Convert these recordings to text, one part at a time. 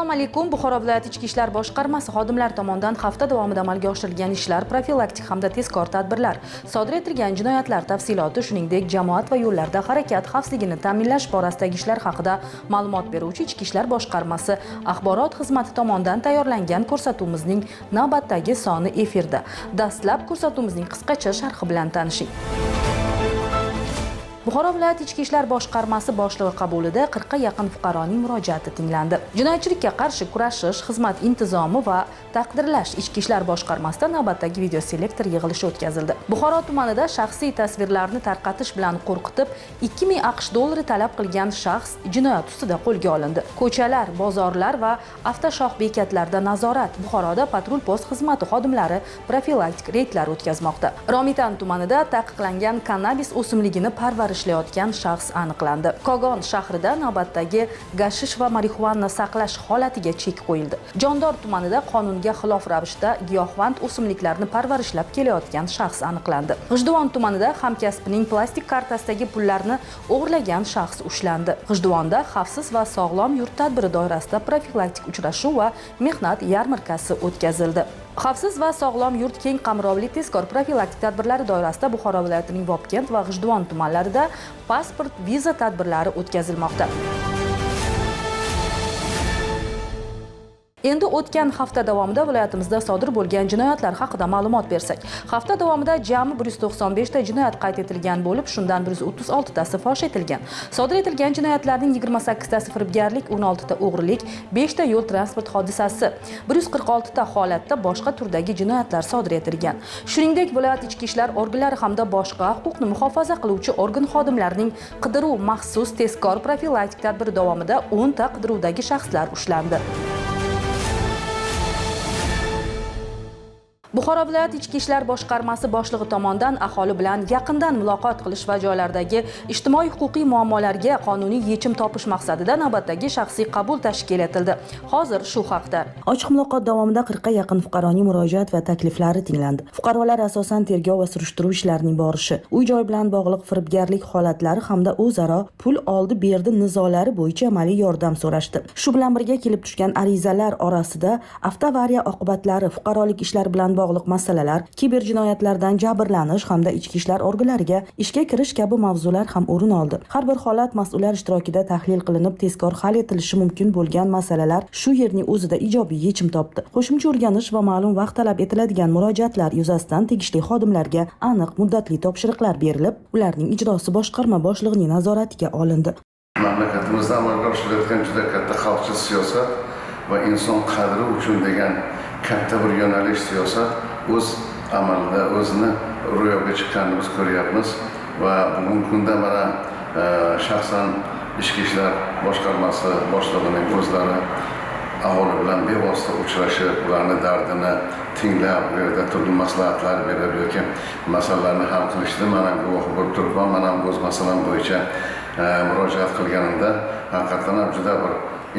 Assalomu alaykum. Buxoro viloyati Ichki ishlar boshqarmasi xodimlari tomonidan hafta davomida amalga oshirilgan ishlar, profilaktik hamda tezkor tadbirlar, sodir etilgan jinoyatlar tafsiloti, shuningdek, jamoat va yo'llarda harakat xavfsizligini ta'minlash borasidagi ishlar haqida ma'lumot beruvchi Ichki ishlar boshqarmasi axborot xizmati tomonidan tayyorlangan ko'rsatuvimizning navbatdagi soni efirda. Dastlab ko'rsatuvimizning qisqacha sharhi bilan tanishing. Buxoro viloyati Ichki ishlar boshqarmasi boshlig'i qabulida 40 ga yaqin fuqaroning murojaati tinglandi. Jinoyatchilikka qarshi kurashish, xizmat intizomi va taqdirlash Ichki ishlar boshqarmasida navbatdagi videoselektor yig'ilishi o'tkazildi. Buxoro tumanida shaxsiy tasvirlarni tarqatish bilan qo'rqitib, 2000 AQSh dollari talab qilgan shaxs jinoyat ustida qo'lga olindi. Ko'chalar, bozorlar va avtoshoh bekatlarda nazorat. Buxoroda patrul post xizmati xodimlari profilaktik reydlar o'tkazmoqda. Romitan tumanida taqiqlangan kannabis o'simligini parvarishlayotgan shaxs aniqlandi. Kogon shahrida navbatdagi gashish va marixuana saqlash holatiga chek qo'yildi. Jondor tumanida qonunga xilof ravishda giyohvand o'simliklarni parvarishlab kelayotgan shaxs aniqlandi. G'ijduvon tumanida hamkasbining plastik kartasidagi pullarni o'g'irlagan shaxs ushlandi. G'ijduvonda xavfsiz va sog'lom yurt tadbiri doirasida profilaktik uchrashuv va mehnat yarmarkasi o'tkazildi. Xavfsiz va sog'lom yurt keng qamrovli tezkor profilaktik tadbirlari doirasida Buxoro viloyatining Vobkent va G'ijduvon tumanlarida pasport viza tadbirlari o'tkazilmoqda. Endi o'tgan hafta davomida viloyatimizda sodir bo'lgan jinoyatlar haqida ma'lumot bersak. Hafta davomida jami 195 ta jinoyat qayd etilgan bo'lib, shundan 136 tasi fosh etilgan. Sodir etilgan jinoyatlarning 28 tasi firibgarlik, 16 ta o'g'rilik, 5 ta yo'l transport hodisasi, 146 ta holatda boshqa turdagi jinoyatlar sodir etilgan. Shuningdek, viloyat ichki ishlar organlari hamda boshqa huquqni muhofaza qiluvchi organ xodimlarining qidiruv maxsus tezkor profilaktik tadbiri davomida 10 ta qidiruvdagi shaxslar ushlandi. Buxoro viloyati Ichki ishlar boshqarmasi boshlig'i tomonidan aholi bilan yaqindan muloqot qilish va joylardagi ijtimoiy huquqiy muammolarga qonuniy yechim topish maqsadida navbatdagi shaxsiy qabul tashkil etildi. Hozir shu haqda. Ochiq muloqot davomida 40 ga yaqin fuqaroning murojaat va takliflari tinglandi. Fuqarolar asosan tergov va surishtiruv ishlarining borishi, uy-joy bilan bog'liq firibgarlik holatlari hamda o'zaro pul oldi-berdi nizolari bo'yicha amaliy yordam so'rashdi. Shu bilan birga kelib tushgan arizalar orasida avtoavariya oqibatlari, fuqarolik ishlari bilan bog'liq masalalar, kiber jinoyatlardan jabrlanish hamda ichki ishlar organlariga ishga kirish kabi mavzular ham o'rin oldi. Har bir holat mas'ullar ishtirokida tahlil qilinib, tezkor hal etilishi mumkin bo'lgan masalalar shu yerning o'zida ijobiy yechim topdi. Qo'shimcha o'rganish va ma'lum vaqt talab etiladigan murojaatlar yuzasidan tegishli xodimlarga aniq muddatli topshiriqlar berilib, ularning ijrosi boshqarma boshlig'ining nazoratiga olindi. Mamlakatimizda amalga oshirilayotgan juda katta xalqchi siyosat va inson qadri uchun degan katta bir yo'nalish siyosat o'z amalida o'zini ro'yobga chiqqanini biz ko'ryapmiz va bugungi kunda mana shaxsan Ichki ishlar boshqarmasi boshlig'ining o'zlari aholi bilan bevosita uchrashib, ularni dardini tinglab, u yerda turli maslahatlar berib yoki masalalarni hal qilishda man ham guvoh bo'lib turibman. Man ham o'z masalam bo'yicha murojaat qilganimda haqiqatdan ham juda bir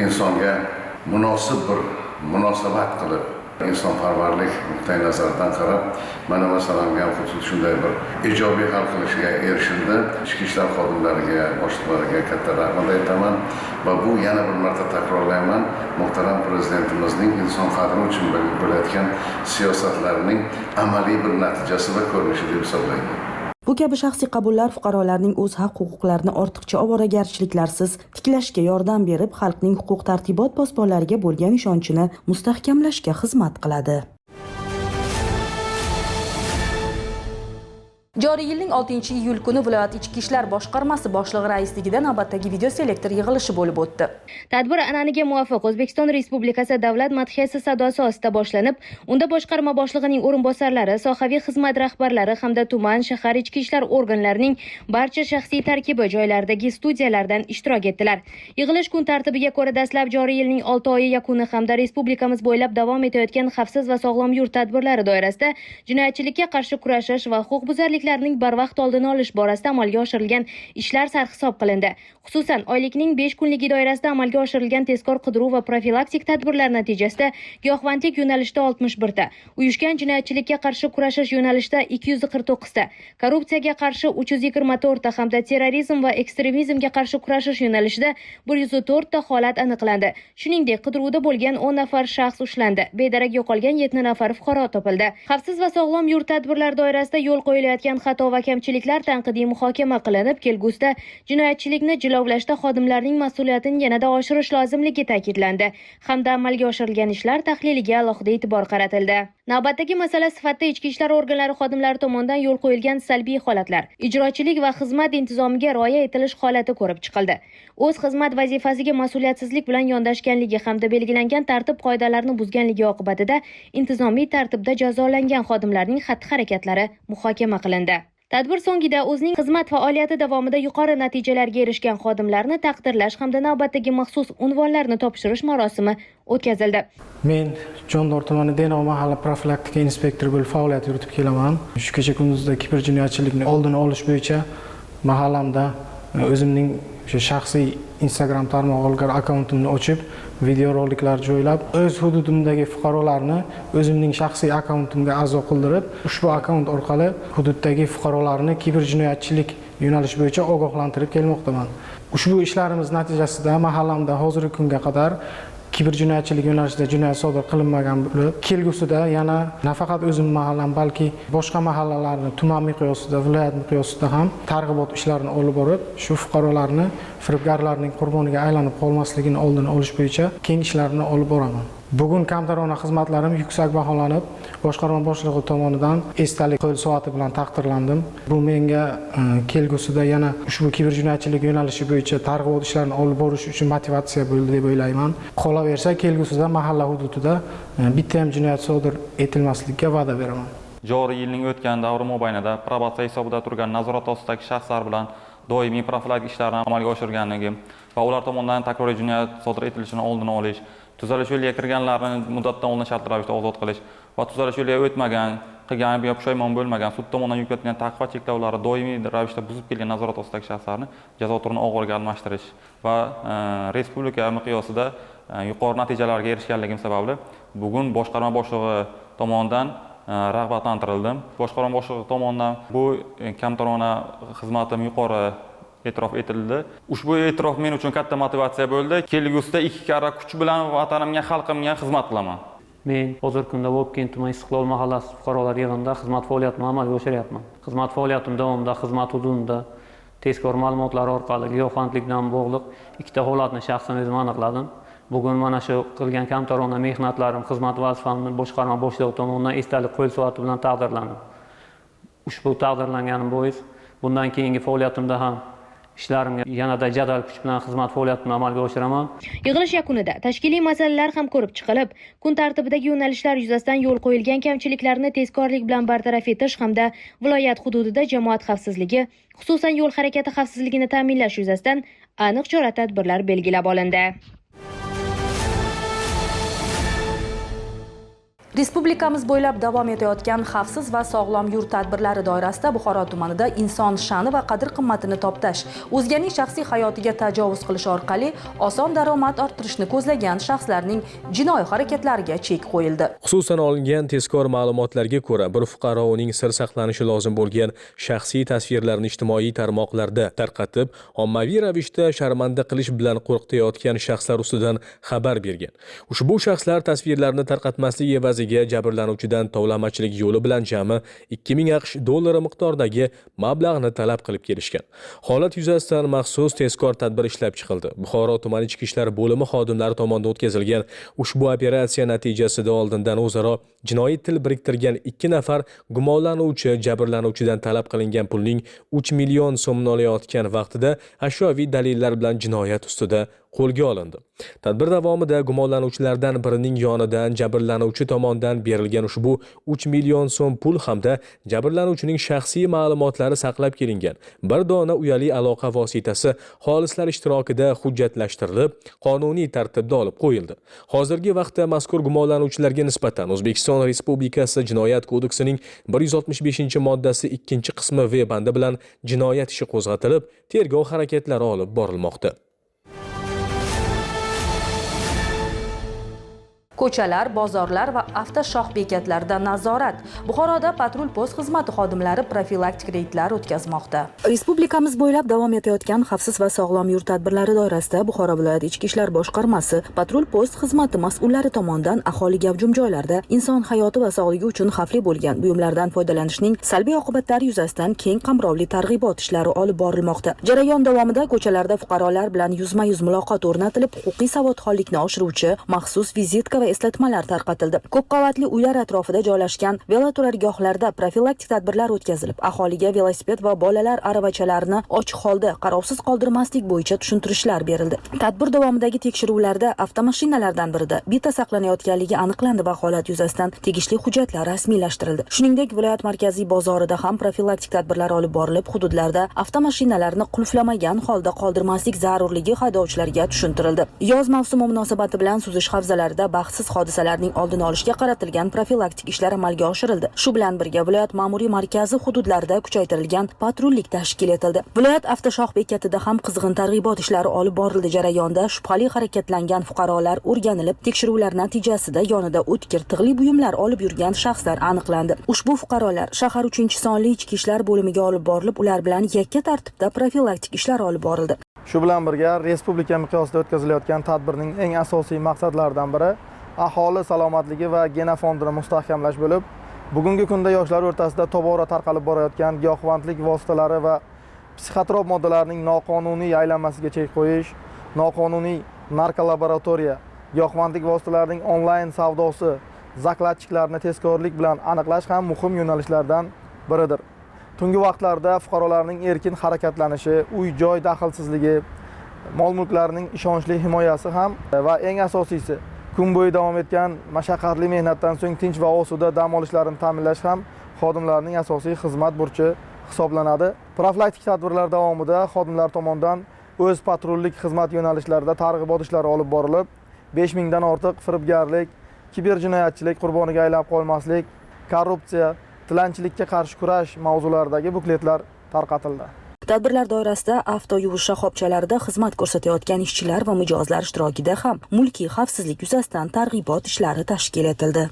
insonga munosib bir munosabat qilib, insonparvarlik nuqtai nazaridan qarab mana masalamga ham xuddi shunday bir ijobiy hal qilishiga erishildi. Ichki ishlar xodimlariga, boshliqlariga katta rahmat aytaman va bu yana bir marta takrorlayman, muhtaram prezidentimizning inson qadri uchun bo'layotgan siyosatlarining amaliy bir natijasi va ko'rinishi deb hisoblayman. Bu kabi shaxsiy qabullar fuqarolarning o'z haq-huquqlarini ortiqcha ovoragarchiliklarsiz tiklashga yordam berib, xalqning huquq-tartibot posbonlariga bo'lgan ishonchini mustahkamlashga xizmat qiladi. Joriy yilning 6-iyul kuni viloyat Ichki ishlar boshqarmasi boshlig'i raisligida navbatdagi videoselektor yig'ilishi bo'lib o'tdi. Tadbir an'anaga muvofiq O'zbekiston Respublikasi davlat madhiyasi sadosi ostida boshlanib, unda boshqarma boshlig'ining o'rinbosarlari, sohaviy xizmat rahbarlari hamda tuman, shahar ichki ishlar organlarining barcha shaxsiy tarkibi joylaridagi studiyalardan ishtirok etdilar. Yig'ilish kun tartibiga ko'ra dastlab joriy yilning 6 oyi yakuni hamda respublikamiz bo'ylab davom etayotgan xavfsiz va sog'lom yurt tadbirlari doirasida jinoyatchilikka qarshi kurashish va huquqbuzarliklar kamchiliklarning barvaqt oldini olish borasida amalga oshirilgan ishlar sarhisob qilindi. Xususan, oylikning 5 kunligi doirasida amalga oshirilgan tezkor qidiruv va profilaktik tadbirlar natijasida giyohvandlik yo'nalishida 61 ta, uyushgan jinoyatchilikka qarshi kurashish yo'nalishida 249 ta, korrupsiyaga qarshi 324 ta hamda terrorizm va ekstremizmga qarshi kurashish yo'nalishida 104 ta holat aniqlandi. Shuningdek, qidiruvda bo'lgan 10 nafar shaxs ushlandi. Bedarak yo'qolgan 7 nafar fuqaro topildi. Xavfsiz va sog'lom yurt tadbirlari doirasida yo'l qo'yilayotgan xato va kamchiliklar tanqidiy muhokama qilinib, kelgusida jinoyatchilikni jilovlashda xodimlarning mas'uliyatini yanada oshirish lozimligi ta'kidlandi hamda amalga oshirilgan ishlar tahliliga alohida e'tibor qaratildi. Navbatdagi masala sifatida ichki ishlar organlari xodimlari tomonidan yo'l qo'yilgan salbiy holatlar, ijrochilik va xizmat intizomiga rioya etilish holati ko'rib chiqildi. O'z xizmat vazifasiga mas'uliyatsizlik bilan yondashganligi hamda belgilangan tartib qoidalarini buzganligi oqibatida intizomiy tartibda jazolangan xodimlarning xatti-harakatlari muhokama qilindi. Tadbir so'ngida o'zining xizmat faoliyati davomida yuqori natijalarga erishgan xodimlarni taqdirlash hamda navbatdagi maxsus unvonlarni topshirish marosimi o'tkazildi. Men Jondor tumani Denov mahalla profilaktika inspektori bo'lib faoliyat yuritib kelaman. Shu kecha kunduzda kiberjinoyatchilikni oldini olish bo'yicha mahallamda o'zimning o'sha shaxsiy Instagram tarmog'i orqali akkauntimni ochib, videoroliklar joylab, o'z hududimdagi fuqarolarni o'zimning shaxsiy akkauntimga a'zo qildirib, ushbu akkaunt orqali hududdagi fuqarolarni kiberjinoyatchilik yo'nalishi bo'yicha ogohlantirib kelmoqdaman. Ushbu ishlarimiz natijasida mahallamda hozirgi kunga qadar kiberjinoyatchilik yo'nalishida jinoyat sodir qilinmagan bo'lib, kelgusida yana nafaqat o'zim mahallam, balki boshqa mahallalarni tuman miqyosida, viloyat miqyosida ham targ'ibot ishlarini olib borib, shu fuqarolarni firibgarlarning qurboniga aylanib qolmasligini oldini olish bo'yicha keng ishlarni olib boraman. Bugun kamtarona xizmatlarim yuksak baholanib, boshqarma boshlig'i tomonidan esdalik qo'l soati bilan taqdirlandim. Bu menga kelgusida yana ushbu kiberjinoyatchilik yo'nalishi bo'yicha targ'ibot ishlarini olib borish uchun motivatsiya bo'ldi deb o'ylayman. Qolaversa, kelgusida mahalla hududida bitta ham jinoyat sodir etilmasligiga va'da beraman. Joriy yilning o'tgan davri mobaynida probatsiya hisobida turgan nazorat ostidagi shaxslar bilan doimiy profilaktik ishlarni amalga oshirganligi va ular tomonidan takroriy jinoyat sodir etilishini oldini olish, tuzalish yo'liga kirganlarni muddatidan oldin shartli ravishda ozod qilish va tuzalish yo'liga o'tmagan, qilgan yo pushaymon bo'lmagan, sud tomonidan yuklatilgan taqiq va cheklovlarni doimiy ravishda buzib kelgan nazorat ostidagi shaxslarni jazo turini og'irga almashtirish va respublika miqyosida yuqori natijalarga erishganligim sababli bugun boshqarma boshlig'i tomonidan rag'batlantirildim. Boshqarma boshlig'i tomonidan bu kamtarona xizmatim yuqori e'tirof etildi. Ushbu e'tirof men uchun katta motivatsiya bo'ldi. Kelgusida 2 karra kuch bilan vatanimga, xalqimga xizmat qilaman. Men hozirgi kunda Vobkent tuman Istiqlol mahallasi fuqarolar yig'inida xizmat faoliyatimni amalga oshiryapman. Xizmat faoliyatim davomida xizmat hududida tezkor ma'lumotlar orqali giyohvandlik bilan bog'liq 2 ta holatni shaxsan o'zim aniqladim. Bugun mana shu qilgan kamtarona mehnatlarim, xizmat vazifamni boshqarma boshlig'i tomonidan esdalik qo'l soati bilan taqdirlandim. Ushbu taqdirlanganim bois bundan keyingi faoliyatimda ham ishlarimga yanada jadal kuch bilan xizmat faoliyatimni amalga oshiraman. Yig'ilish yakunida tashkiliy masalalar ham ko'rib chiqilib, kun tartibidagi yo'nalishlar yuzasidan yo'l qo'yilgan kamchiliklarni tezkorlik bilan bartaraf etish hamda viloyat hududida jamoat xavfsizligi, xususan yo'l harakati xavfsizligini ta'minlash yuzasidan aniq chora-tadbirlar belgilab olindi. Respublikamiz bo'ylab davom etayotgan xavfsiz va sog'lom yurt tadbirlari doirasida Buxoro tumanida inson sha'ni va qadr-qimmatini toptash, o'zganing shaxsiy hayotiga tajovuz qilish orqali oson daromad orttirishni ko'zlagan shaxslarning jinoiy harakatlariga chek qo'yildi. Xususan, olingan tezkor ma'lumotlarga ko'ra, bir fuqaro uning sir saqlanishi lozim bo'lgan shaxsiy tasvirlarni ijtimoiy tarmoqlarda tarqatib, ommaviy ravishda sharmanda qilish bilan qo'rqitayotgan shaxslar ustidan xabar bergan. Ushbu shaxslar tasvirlarni tarqatmaslik evaziga jabrlanuvchidan tovlamachilik yo'li bilan jami 2000 AQSh dollari miqdoridagi mablag'ni talab qilib kelishgan. Holat yuzasidan maxsus tezkor tadbir ishlab chiqildi. Buxoro tuman ichki ishlar bo'limi xodimlari tomonidan o'tkazilgan ushbu operatsiya natijasida oldindan o'zaro jinoiy til biriktirgan 2 nafar gumonlanuvchi jabrlanuvchidan talab qilingan pulning 3 million so'mini olayotgan vaqtida ashyoviy dalillar bilan jinoyat ustida qo'lga olindi. Tadbir davomida gumonlanuvchilardan birining yonidan jabrlanuvchi tomonidan berilgan ushbu 3 million so'm pul hamda jabrlanuvchining shaxsiy ma'lumotlari saqlab kelingan bir dona uyali aloqa vositasi xolislar ishtirokida hujjatlashtirilib, qonuniy tartibda olib qo'yildi. Hozirgi vaqtda mazkur gumonlanuvchilarga nisbatan O'zbekiston Respublikasi Jinoyat kodeksining 165-moddasi 2-qismi V bandi bilan jinoyat ishi qo'zg'atilib, tergov harakatlari olib borilmoqda. Ko'chalar, bozorlar va avtoshoh bekatlarida nazorat. Buxoroda patrul post xizmati xodimlari profilaktik reydlar o'tkazmoqda. Respublikamiz bo'ylab davom etayotgan xavfsiz va sog'lom yurt tadbirlari doirasida Buxoro viloyati Ichki ishlar boshqarmasi patrul post xizmati mas'ullari tomonidan aholi gavjum joylarda inson hayoti va sog'ligi uchun xavfli bo'lgan buyumlardan foydalanishning salbiy oqibatlari yuzasidan keng qamrovli targ'ibot ishlari olib borilmoqda. Jarayon davomida ko'chalarda fuqarolar bilan yuzma-yuz muloqot o'rnatilib, huquqiy savodxonlikni oshiruvchi maxsus vizitka va eslatmalar tarqatildi. Ko'p qavatli uylar atrofida joylashgan veloturargohlarda profilaktik tadbirlar o'tkazilib, aholiga velosiped va bolalar aravachalarini ochiq holda qarovsiz qoldirmaslik bo'yicha tushuntirishlar berildi. Tadbir davomidagi tekshiruvlarda avtomashinalardan birida bita saqlanayotganligi aniqlandi va holat yuzasidan tegishli hujjatlar rasmiylashtirildi. Shuningdek, viloyat markaziy bozorida ham profilaktik tadbirlar olib borilib, hududlarda avtomashinalarni qulflamagan holda qoldirmaslik zarurligi haydovchilarga tushuntirildi. Yoz mavsumi munosabati bilan suzish havzalarida baxtsiz hodisalarning oldini olishga qaratilgan profilaktik ishlar amalga oshirildi. Shu bilan birga viloyat ma'muriy markazi hududlarida kuchaytirilgan patrullik tashkil etildi. Viloyat avtoshoh bekatida ham qizg'in targ'ibot ishlari olib borildi. Jarayonda shubhali harakatlangan fuqarolar o'rganilib, tekshiruvlar natijasida yonida o'tkir tig'li buyumlar olib yurgan shaxslar aniqlandi. Ushbu fuqarolar shahar 3-sonli ichki ishlar bo'limiga olib borilib, ular bilan yakka tartibda profilaktik ishlar olib borildi. Shu bilan birga respublika miqyosida o'tkazilayotgan tadbirning eng asosiy maqsadlaridan biri aholi salomatligi va genofondini mustahkamlash bo'lib, bugungi kunda yoshlar o'rtasida tobora tarqalib borayotgan giyohvandlik vositalari va psixotrop moddalarning noqonuniy aylanmasiga chek qo'yish, noqonuniy narkolaboratoriya, giyohvandlik vositalarining onlayn savdosi, zakladchiklarni tezkorlik bilan aniqlash ham muhim yo'nalishlardan biridir. Tungi vaqtlarda fuqarolarning erkin harakatlanishi, uy-joy daxlsizligi, mol-mulklarning ishonchli himoyasi ham va eng asosiysi kun bo'yi davom etgan mashaqqatli mehnatdan so'ng tinch va osuda dam olishlarini ta'minlash ham xodimlarning asosiy xizmat burchi hisoblanadi. Profilaktik tadbirlar davomida xodimlar tomonidan o'z patrullik xizmat yo'nalishlarida targ'ibot ishlari olib borilib, 5000 dan ortiq firibgarlik, kiberjinoyatchilik qurboniga aylanib qolmaslik, korrupsiya, tilanchilikka qarshi kurash mavzularidagi bukletlar tarqatildi. Tadbirlar doirasida avto yuvish shoxobchalarida xizmat ko'rsatayotgan ishchilar va mijozlar ishtirokida ham mulkiy xavfsizlik yuzasidan targ'ibot ishlari tashkil etildi.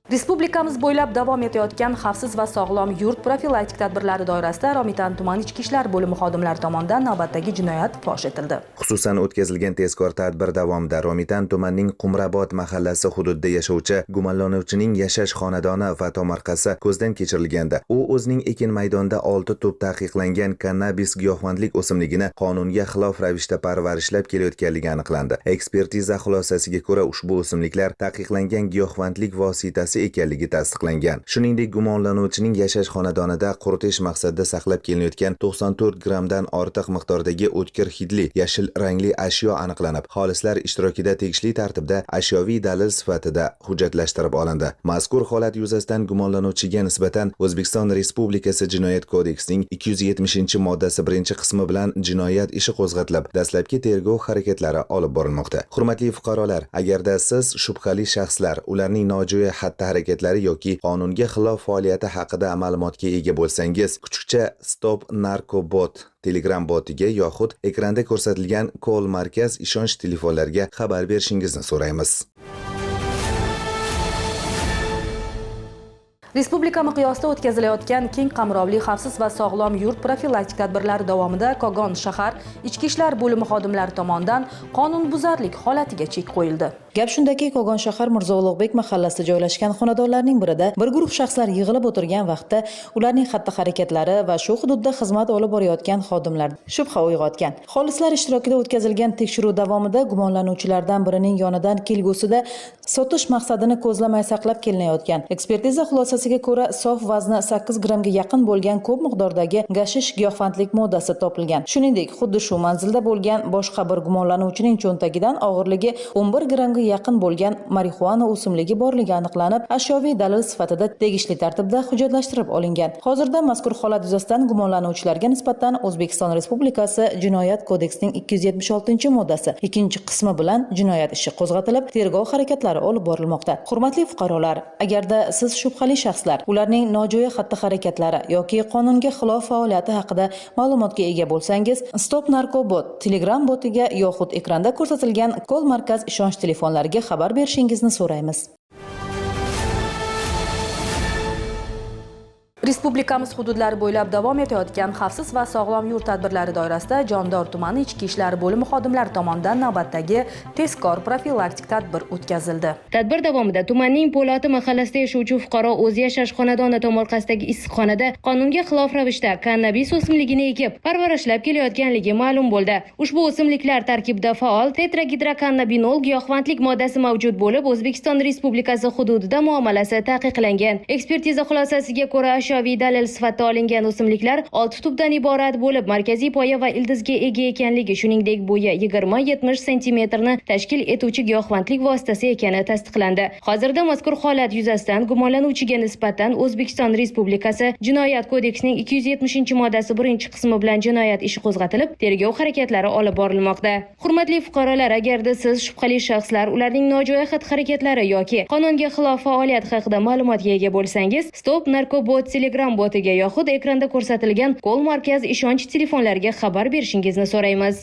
Respublikamiz bo'ylab davom etayotgan xavfsiz va sog'lom yurt profilaktik tadbirlari doirasida Romitan tuman ichki ishlar bo'limi xodimlari tomonidan navbatdagi jinoyat fosh etildi. Xususan, o'tkazilgan tezkor tadbir davomida Romitan tumanining Qumrabot mahallasi hududida yashovchi gumonlanuvchining yashash xonadoni va tomorqasi ko'zdan kechirilganda, u o'zining ekin maydonida 6 tup taqiqlangan kannabis giyohvandlik o'simligini qonunga xilof ravishda parvarishlab kelayotganligi aniqlandi. Ekspertiza xulosasiga ko'ra, ushbu o'simliklar taqiqlangan giyohvandlik vositasi ekanligi tasdiqlangan. Shuningdek, gumonlanuvchining yashash xonadonida quritish maqsadida saqlab kelinayotgan 94 grammdan ortiq miqdordagi o'tkir hidli yashil rangli ashyo aniqlanib, xolislar ishtirokida tegishli tartibda ashyoviy dalil sifatida hujjatlashtirib olindi. Mazkur holat yuzasidan gumonlanuvchiga nisbatan O'zbekiston Respublikasi Jinoyat kodeksining 270-moddasi 1-qismi bilan jinoyat ishi qo'zg'atilib, dastlabki tergov harakatlari olib borilmoqda. Hurmatli fuqarolar, agarda siz shubhali shaxslar, ularning nojo'ya xatti harakatlari yoki qonunga xilof faoliyati haqida ma'lumotga ega bo'lsangiz, kuchukcha Stop Narkobot Telegram botiga yoxud ekranda ko'rsatilgan call markaz ishonch telefonlariga xabar berishingizni so'raymiz. Respublika miqyosida o'tkazilayotgan keng qamrovli xavfsiz va sog'lom yurt profilaktik tadbirlari davomida Kogon shahar ichki ishlar bo'limi xodimlari tomonidan qonunbuzarlik holatiga chek qo'yildi. Gap shundaki, Kogon shahar Mirzo Ulug'bek mahallasida joylashgan xonadonlarning birida bir guruh shaxslar yig'ilib o'tirgan vaqtda ularning xatti-harakatlari va shu hududda xizmat olib borayotgan xodimlar shubha uyg'otgan. Xolislar ishtirokida o'tkazilgan tekshiruv davomida gumonlanuvchilardan birining yonidan kelgusida sotish maqsadini ko'zlamay saqlab kelinayotgan ekspertiza xulosasi Ekspertizasiga ko'ra, sof vazni 8 grammga yaqin bo'lgan ko'p miqdordagi gashish giyohvandlik moddasi topilgan. Shuningdek, xuddi shu manzilda bo'lgan boshqa bir gumonlanuvchining cho'ntagidan og'irligi 11 grammga yaqin bo'lgan marixuana o'simligi borligi aniqlanib, ashyoviy dalil sifatida tegishli tartibda hujjatlashtirib olingan. Hozirda mazkur holat yuzasidan gumonlanuvchilarga nisbatan O'zbekiston Respublikasi Jinoyat kodeksining 276-moddasi 2-qismi bilan jinoyat ishi qo'zg'atilib, tergov harakatlari olib borilmoqda. Hurmatli fuqarolar, agarda siz shubhali shaxslar, ularning nojo'ya xatti-harakatlari yoki qonunga xilof faoliyati haqida ma'lumotga ega bo'lsangiz, Stop Narkobot Telegram botiga yoxud ekranda ko'rsatilgan call markaz ishonch telefonlariga xabar berishingizni so'raymiz. Respublikamiz hududlari bo'ylab davom etayotgan xavfsiz va sog'lom yurt tadbirlari doirasida Jondor tumani Ichki ishlar bo'limi xodimlari tomonidan navbatdagi tezkor profilaktik tadbir o'tkazildi. Tadbir davomida tumanning Po'loti mahallasida yashovchi fuqaro o'zi yashash xonadoni tomorqasidagi issiqxonada qonunga xilof ravishda kannabis o'simligini ekib, parvarishlab kelayotganligi ma'lum bo'ldi. Ushbu o'simliklar tarkibida faol tetragidrokannabinol giyohvandlik moddasi mavjud bo'lib, O'zbekiston Respublikasi hududida muomalasi taqiqlangan. Ekspertiza xulosasiga ko'ra, ashyoviy dalil sifatida olingan o'simliklar 6 tubdan iborat bo'lib, markaziy poya va ildizga ega ekanligi, shuningdek bo'yi 20-70 santimetrni tashkil etuvchi giyohvandlik vositasi ekani tasdiqlandi. Hozirda mazkur holat yuzasidan gumonlanuvchiga nisbatan O'zbekiston Respublikasi Jinoyat kodeksining 270-moddasi 1-qismi bilan jinoyat ishi qo'zg'atilib, tergov harakatlari olib borilmoqda. Hurmatli fuqarolar, agarda siz shubhali shaxslar, ularning nojo'ya xatti-harakatlari yoki qonunga xilof faoliyat haqida ma'lumotga ega bo'lsangiz, Stop Narkobot Telegram botiga yoxud ekranda ko'rsatilgan call markaz ishonch telefonlariga xabar berishingizni so'raymiz.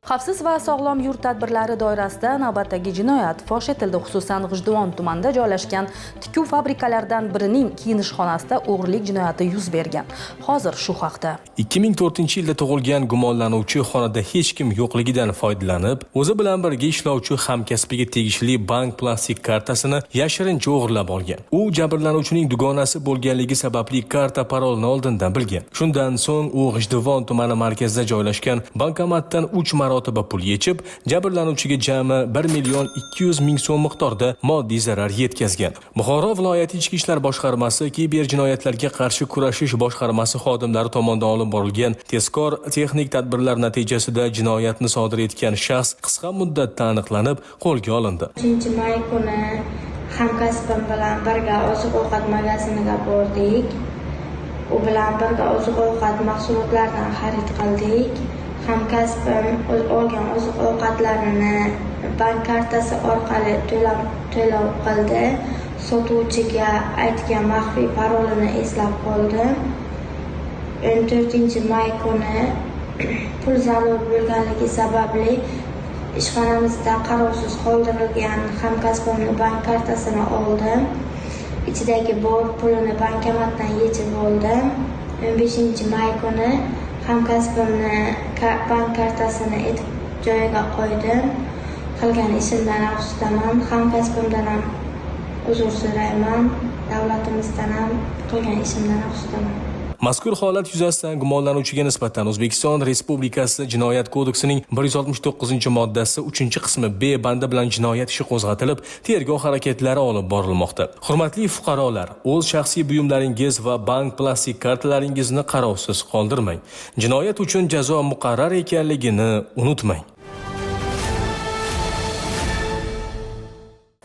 Xavfsiz va sog'lom yurt tadbirlari doirasida navbatdagi jinoyat fosh etildi. Xususan, G'ijduvon tumanida joylashgan tikuv fabrikalaridan birining kiyinish xonasida o'g'rilik jinoyati yuz bergan. Hozir shu haqda. 2004-yilda tug'ilgan gumonlanuvchi xonada hech kim yo'qligidan foydalanib, o'zi bilan birga ishlovchi hamkasbiga tegishli bank plastik kartasini yashirincha o'g'irlab olgan. U jabrlanuvchining dugonasi bo'lganligi sababli karta parolini oldindan bilgan. Shundan so'ng u G'ijduvon tumani markazida joylashgan bankomatdan 3 marotaba pul yechib, jabrlanuvchiga jami 1 200 000 so'm miqdorda moddiy zarar yetkazgan. Buxoro viloyati Ichki ishlar boshqarmasi kiber jinoyatlarga qarshi kurashish boshqarmasi xodimlari tomonidan olib borilgan tezkor texnik tadbirlar natijasida jinoyatni sodir etgan shaxs qisqa muddatda aniqlanib, qo'lga olindi. 3-may kuni hamkasbim bilan birga oziq-ovqat magaziniga bordik. U bilan birga oziq-ovqat mahsulotlaridan xarid qildik. Hamkasbim olgan oziq-ovqatlarini bank kartasi orqali to'lov qildi. Sotuvchiga aytgan maxfiy parolini eslab qoldim. 14-may kuni pul zarur bo'lganligi sababli ishxonamizda qarovsiz qoldirilgan hamkasbimni bank kartasini oldim. Ichidagi bor pulini bankomatdan yechib oldim. 15-may kuni hamkasbimni bank kartasini etib joyiga qo'ydim. Qilgan ishimdan afsusdaman, hamkasbimdan ham uzr so'rayman, davlatimizdan ham qilgan ishimdan afsusdaman. Mazkur holat yuzasidan gumonlanuvchiga nisbatan O'zbekiston Respublikasi Jinoyat kodeksining 169-moddasi 3-qismi B bandi bilan jinoyat ishi qo'zg'atilib, tergov harakatlari olib borilmoqda. Hurmatli fuqarolar, o'z shaxsiy buyumlaringiz va bank plastik kartalaringizni qarovsiz qoldirmang. Jinoyat uchun jazo muqarrar ekanligini unutmang.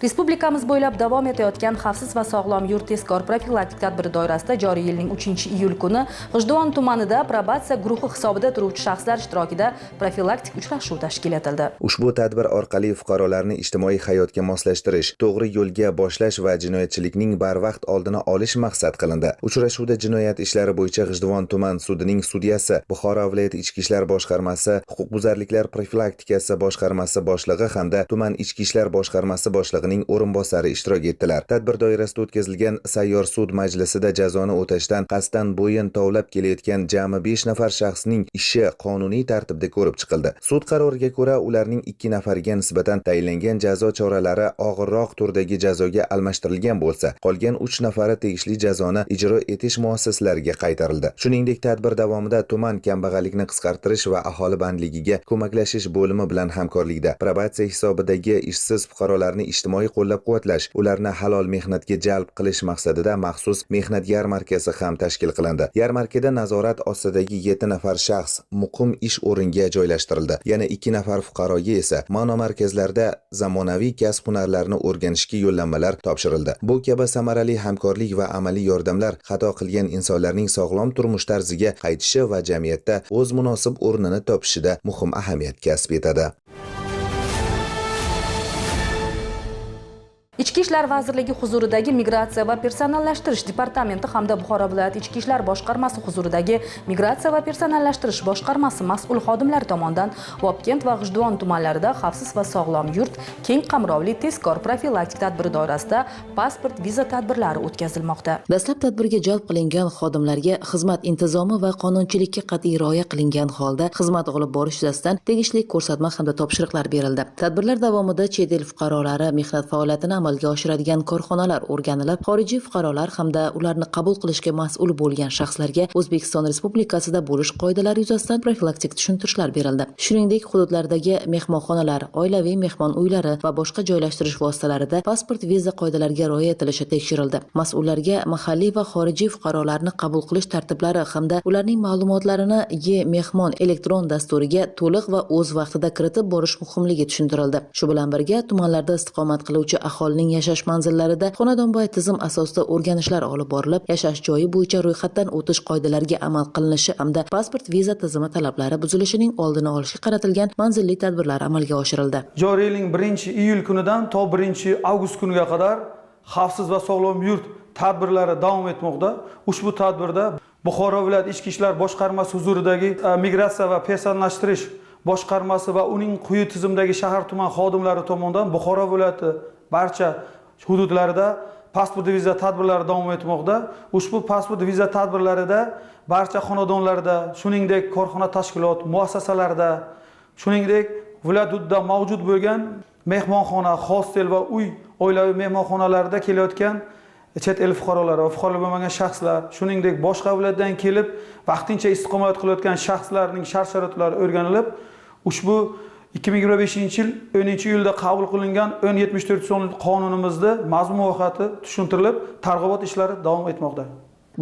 Respublikamiz bo'ylab davom etayotgan xavfsiz va sog'lom yurt tezkor profilaktik tadbiri doirasida joriy yilning 3-iyul kuni G'ijduvon tumanida probatsiya guruhi hisobida turuvchi shaxslar ishtirokida profilaktik uchrashuv tashkil etildi. Ushbu tadbir orqali fuqarolarni ijtimoiy hayotga moslashtirish, to'g'ri yo'lga boshlash va jinoyatchilikning barvaqt oldini olish maqsad qilindi. Uchrashuvda jinoyat ishlari bo'yicha G'ijduvon tuman sudining sudyasi, Buxoro viloyati Ichki ishlar boshqarmasi, huquqbuzarliklar profilaktikasi boshqarmasi boshlig'i hamda tuman Ichki ishlar boshqarmasi boshlig'ining o'rinbosari ishtirok etdilar. Tadbir doirasida o'tkazilgan sayyor sud majlisida jazoni o'tashdan qasddan bo'yin tovlab kelayotgan jami 5 nafar shaxsning ishi qonuniy tartibda ko'rib chiqildi. Sud qaroriga ko'ra, ularning 2 nafariga nisbatan tayinlangan jazo choralari og'irroq turdagi jazoga almashtirilgan bo'lsa, qolgan 3 nafari tegishli jazoni ijro etish muassasalariga qaytarildi. Shuningdek, tadbir davomida tuman kambag'allikni qisqartirish va aholi bandligiga ko'maklashish bo'limi bilan hamkorlikda probatsiya hisobidagi ishsiz fuqarolarni ijtimoiy ijtimoiy qo'llab-quvvatlash, ularni halol mehnatga jalb qilish maqsadida maxsus mehnat yarmarkasi ham tashkil qilindi. Yarmarkada nazorat ostidagi 7 nafar shaxs muqim ish o'ringa joylashtirildi. Yana 2 nafar fuqaroga esa monomarkazlarda zamonaviy kasb-hunarlarni o'rganishga yo'llanmalar topshirildi. Bu kabi samarali hamkorlik va amaliy yordamlar xato qilgan insonlarning sog'lom turmush tarziga qaytishi va jamiyatda o'z munosib o'rnini topishida muhim ahamiyat kasb etadi. Ichki ishlar vazirligi huzuridagi Migratsiya va personallashtirish departamenti hamda Buxoro viloyati Ichki ishlar boshqarmasi huzuridagi Migratsiya va personallashtirish boshqarmasi mas'ul xodimlari tomonidan Vobkent va G'ijduvon tumanlarida xavfsiz va sog'lom yurt keng qamrovli tezkor profilaktik tadbiri doirasida pasport viza tadbirlari o'tkazilmoqda. Dastlab tadbirga jalb qilingan xodimlarga xizmat intizomi va qonunchilikka qat'iy rioya qilingan holda xizmat olib borish yuzasidan tegishli ko'rsatma hamda topshiriqlar berildi. Tadbirlar davomida chet el fuqarolari mehnat faoliyatini amalga oshiradigan korxonalar o'rganilib, xorijiy fuqarolar hamda ularni qabul qilishga mas'ul bo'lgan shaxslarga O'zbekiston Respublikasida bo'lish qoidalari yuzasidan profilaktik tushuntirishlar berildi. Shuningdek, hududlardagi mehmonxonalar, oilaviy mehmon uylari va boshqa joylashtirish vositalarida pasport viza qoidalariga rioya etilishi tekshirildi. Mas'ullarga mahalliy va xorijiy fuqarolarni qabul qilish tartiblari hamda ularning ma'lumotlarini e-mehmon elektron dasturiga to'liq va o'z vaqtida kiritib borish muhimligi tushuntirildi. Shu bilan birga, tumanlarda istiqomat qiluvchi aholining yashash manzillarida xonadonboy tizim asosida o'rganishlar olib borilib, yashash joyi bo'yicha ro'yxatdan o'tish qoidalariga amal qilinishi hamda pasport viza tizimi talablari buzilishining oldini olishga qaratilgan manzilli tadbirlar amalga oshirildi. Joriy yilning 1-iyul kunidan to 1-avgust kuniga qadar xavfsiz va sog'lom yurt tadbirlari davom etmoqda. Ushbu tadbirda Buxoro viloyati Ichki ishlar boshqarmasi huzuridagi Migratsiya va personallashtirish boshqarmasi va uning quyi tizimdagi shahar tuman xodimlari tomonidan Buxoro viloyati barcha hududlarida pasport viza tadbirlari davom etmoqda. Ushbu pasport viza tadbirlarida barcha xonadonlarda, shuningdek korxona tashkilot, muassasalarda, shuningdek viloyat hududida mavjud bo'lgan mehmonxona, hostel va uy oilaviy mehmonxonalarda kelayotgan chet el fuqarolari va fuqarolar bo'lmagan shaxslar, shuningdek boshqa viloyatdan kelib vaqtincha istiqomat qilayotgan shaxslarning shart-sharoitlari o'rganilib, ushbu 2025-yil 10-iyulda qabul qilingan 1074 sonli qonunimizda mazmun mohiyati tushuntirilib, targ'ibot ishlari davom etmoqda.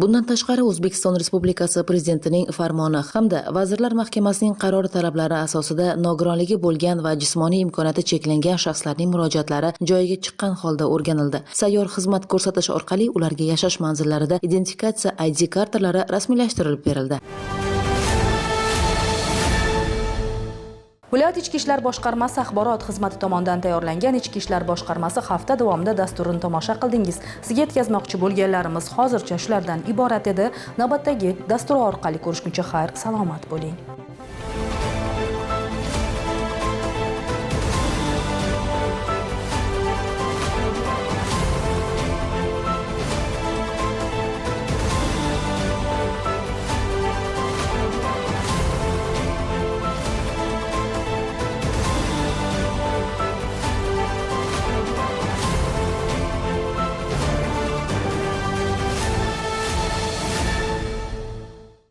Bundan tashqari, O'zbekiston Respublikasi Prezidentining farmoni hamda Vazirlar Mahkamasining qarori talablari asosida nogironligi bo'lgan va jismoniy imkoniyati cheklangan shaxslarning murojaatlari joyiga chiqqan holda o'rganildi. Sayyor xizmat ko'rsatish orqali ularga yashash manzillarida identifikatsiya ID kartalari rasmiylashtirilib berildi. Viloyat Ichki ishlar boshqarmasi axborot xizmati tomonidan tayyorlangan Ichki ishlar boshqarmasi hafta davomida dasturini tomosha qildingiz. Sizga yetkazmoqchi bo'lganlarimiz hozircha shulardan iborat edi. Navbatdagi dastur orqali ko'rishguncha xayr, salomat bo'ling.